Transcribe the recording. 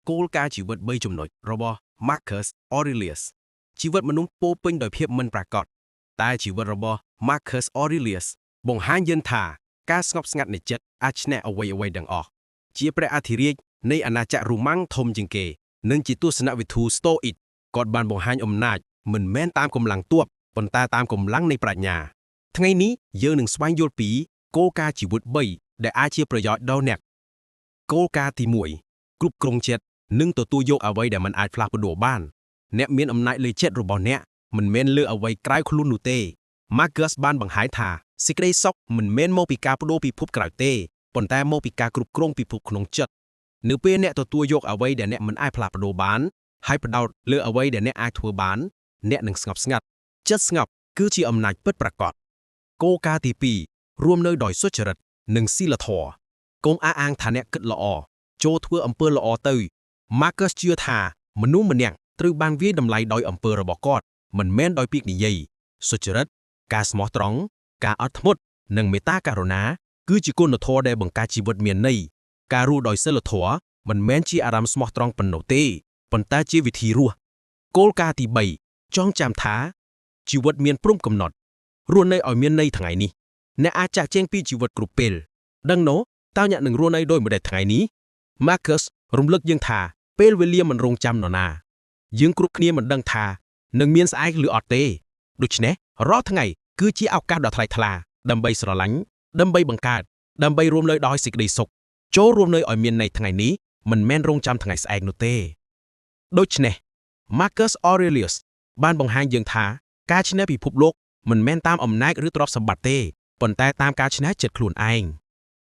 គោលការណ៍ជីវិត3ចំណុចរបស់ Marcus Aurelius ជីវិតមនុស្សពោរពេញដោយភាពមិនប្រាកដតែជីវិតរបស់ Marcus Aurelius បង្ហាញយើងថាការស្ងប់ស្ងាត់នៃចិត្តអាចឈ្នះអ្វីអ្វីទាំងអស់ជាព្រះអធិរាជនៃអាណាចក្ររូម៉ាំងធំជាងគេនិងជាទស្សនវិធូ Stoic គាត់បានបង្ហាញអំណាចមិនមែនតាមកម្លាំងទ័ពប៉ុន្តែតាមកម្លាំងនៃប្រាជ្ញា ថ្ងៃនេះយើងនឹងស្វែងយល់ពីគោលការណ៍ជីវិត3ដែលអាចជាប្រយោជន៍ដល់អ្នកគោលការណ៍ទី1គ្រប់គ្រងចិត្តនិងទទួលយកអ្វីដែលមិនអាចផ្លាស់ប្ដូរបាន អ្នកមានអំណាចលើចិត្តរបស់អ្នកមិនមែនលើអ្វីក្រៅខ្លួននោះទេ Marcus បានបង្ហាញថាសេចក្តីសុខមិនមែនមកពីការប្ដូរពិភពក្រៅទេប៉ុន្តែមកពីការគ្រប់គ្រងពិភពក្នុងចិត្តនៅពេលអ្នកទទួលយកអ្វីដែលអ្នកមិនអាចផ្លាស់ប្ដូរបានហើយផ្ដោតលើអ្វីដែលអ្នកអាចធ្វើបានអ្នកនឹងស្ងប់ស្ងាត់ចិត្តស្ងប់គឺជាអំណាចពិតប្រាកដគោលការណ៍ទី2រួមនៅដោយសុចរិតនិងសីលធម៌កុំអះអាងថាអ្នកគិតល្អចូលធ្វើអំពើល្អទៅ Marcus ជឿថាមនុស្សម្នាក់ត្រូវបានវាយតម្លៃដោយអំពើរបស់គាត់មិនមែនដោយពាក្យនិយាយសុចរិតការស្មោះត្រង់ការអត់ធ្មត់និងមេត្តាករុណាគឺជាគុណធម៌ដែលបង្កើតជីវិតមានន័យការរស់ដោយសីលធម៌មិនមែនជាអារម្មណ៍ស្មោះត្រង់ប៉ុណ្ណោះទេប៉ុន្តែជាវិធីរស់គោលការណ៍ទី3ចងចាំថាជីវិតមានព្រំកំណត់រស់នៅឲ្យមានន័យថ្ងៃនេះអ្នកអាចចាក់ចែងពីជីវិតគ្រប់ពេលដឹងណូតើអ្នកនឹងរស់នៅដោយម្ដេចថ្ងៃនេះ Marcus រំលឹកយើងថាពេលវេលាមិនរងចាំនរណា យើងគ្រប់គ្នាមិនដឹងថានឹងមានស្អែកឬអត់ទេដូច្នេះរាល់ថ្ងៃគឺជាឱកាសដ៏ថ្លៃថ្លាដើម្បីស្រឡាញ់ដើម្បីបង្កើតដើម្បីរួមនៅដោយសេចក្តីសុខចូលរួមនៅឲ្យមានន័យថ្ងៃនេះមិនមែនរងចាំថ្ងៃស្អែកនោះទេដូច្នេះ Marcus Aurelius បានបង្ហាញយើងថាការឈ្នះពិភពលោកមិនមែនតាមអំណាចឬទ្រព្យសម្បត្តិទេប៉ុន្តែតាមការឈ្នះចិត្តខ្លួនឯង។